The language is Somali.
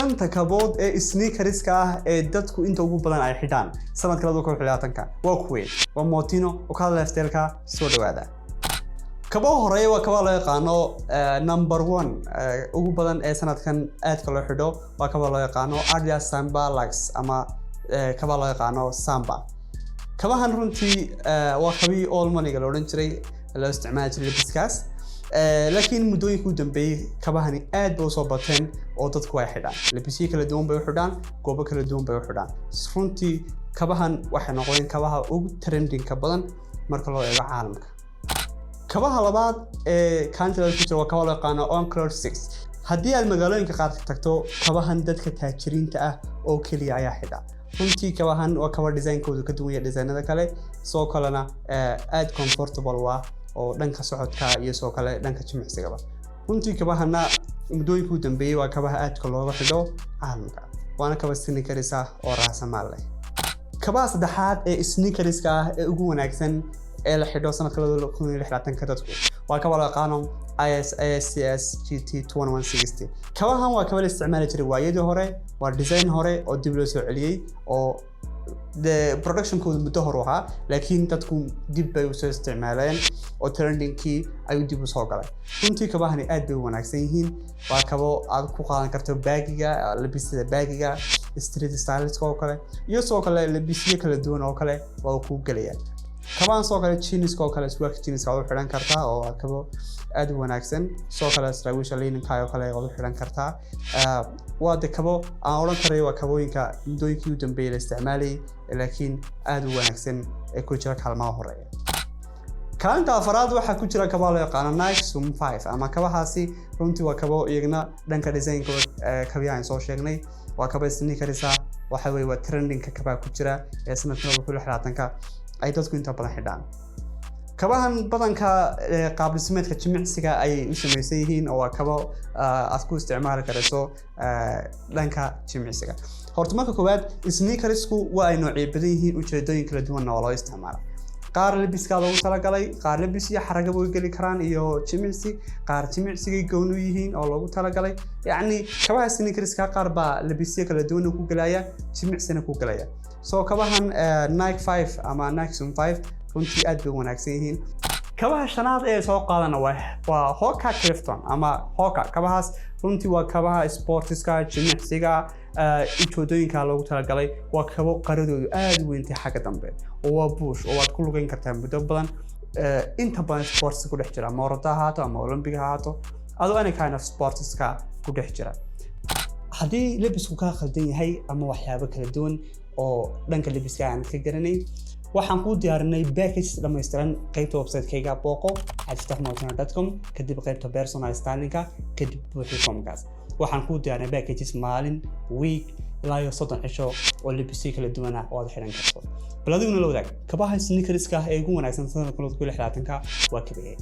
Shanta kabood ee sneakerska ah ee dadku inta ugu badan ay xidhaan sanadka 2026-ka waa kuwee? Waa Motino oo ka hadla lifestyle-ka. Soo dhawaada. Kabaha horeeya waa kaba loo yaqaano number one ugu badan ee sanadkan aadka loo xidho, waa kaba loo yaqaano Adidas Samba Lux ama kaba loo yaqaano Samba. Kabahan runtii waa kabii old money-ga la odhan jiray, loo isticmaali jiray labiskaas. Laakiin muddooyinka u dambeeyey kabahani aad bay usoo bateen oo dadku ay xidhaan, labisyo kala duwan bay u xidhaan, goobo kala duwan bay u xidhaan. Runtii kabahan waxay noqdeen kabaha ugu trendingka badan marka loo eego caalamka. Kabaha labaad ee kaalinta ku jira waa kaba loo yaqaano On Cloud 6. Haddii aad magaalooyinka qaar tagto, kabahan dadka taajiriinta ah oo keliya ayaa xidha. Runtii kabahan waa kaba designkoodu ka duwan yahay designada kale, sidoo kalena aad comfortable waa oo dhanka socodka iyo sidoo kale dhanka jimicsigaba. Runtii kabahana muddooyinka u dambeeyey waa kabaha aadka looga xidho caalamka, waana kaba sneakers ah oo raasamaal leh. Kabaha saddexaad ee sneakerska ah ee ugu wanaagsan ee la xidho sanadka 2026-ka dadku waa kaba loo yaqaano ISCS GT. Kabahan waa kaba la isticmaali jiray waayadii hore, waa design hore oo dib loo soo celiyey oo de productionkoodu muddo hor u ahaa, laakiin dadku dib bay usoo isticmaaleen oo trendingkii ayuu dib usoo galay. Runtii kabahani aad bay u wanaagsan yihiin. Waa kabo aad ku qaadan karto baggyga, labisada baggyga, street styleska oo kale iyo sidoo kale labisyo kala duwan oo kale waa kuu gelayaan. Kabahan sidoo kale jeanska oo kale, surwaalka jeanska waad u xidhan kartaa oo waa kabo aad u wanaagsan. Sidoo kale saraawiisha linenka oo kale waad u xidhan kartaa. Waa de kabo aan odhan karayo waa kabooyinka muddooyinkii u dambeeyey la isticmaalayay, laakiin aad u wanaagsan ee ku jira kaalmaha horeeya. Kaalinta afaraad waxaa ku jira kabaa loo yaqaano Nike Zoom 5 ama kabahaasi runtii waa kabo iyagna dhanka designka kabiyaha aan soo sheegnay, waa kaba sneakers ah. Waxa weeye waa trendingka kabaa ku jira ee sanadka 2026-ka ay dadku inta badan xidhaan. Kabahan badanka qaab dhismeedka jimicsiga ayay u samaysan yihiin oo waa kabo aad ku isticmaali karayso dhanka jimicsiga. Horta marka koowaad, sneakersku waa ay noocyo badan yihiin, ujeedooyin kala duwanna waa loo isticmaala. Qaar labiskaa loogu talagalay, qaar labis iyo xaragaba way geli karaan iyo jimicsi, qaar jimicsigay gooni u yihiin oo loogu talagalay. Yacni kabaha sneakerska qaar baa labisyo kala duwanna ku gelaya, jimicsina ku gelaya. So kabahan Nike 5 ama Nike Zoom 5 runtii aad bay u wanaagsan yihiin. Kabaha shanaad ee soo qaadana waa Hoka Clifton ama Hoka. Kabahaas runtii waa kabaha sportiska, jimicsiga, ujeedooyinka loogu talagalay. Waa kabo qaradoodu aad u weyntay xagga dambe oo waa buush oo waad ku lugeyn kartaa muddo badan. Inta badan sports ku dhex jira, ama orada ha ahaato ama Olympic ha ahaato, adoo any kind of sportska ku dhex jira. Haddii labisku kaa khaldan yahay ama waxyaabo kala duwan oo dhanka labiska aan ka garanayn, waxaan kuu diyaarinay package dhammaystiran. Qaybta website-kayga booqo, cabdifataxmotino.com, kadib qaybta personal stylingka, kadib buuxi formkaas. Waxaan kuu diyaarinay packages maalin, week ilaa iyo 30 cisho oo labisyo kala duwan ah oo aad xidhan karto. Bal adiguna la wadaag, kabaha sneakerska ah ee ugu wanaagsan sanadka 2026-ka waa kabahee?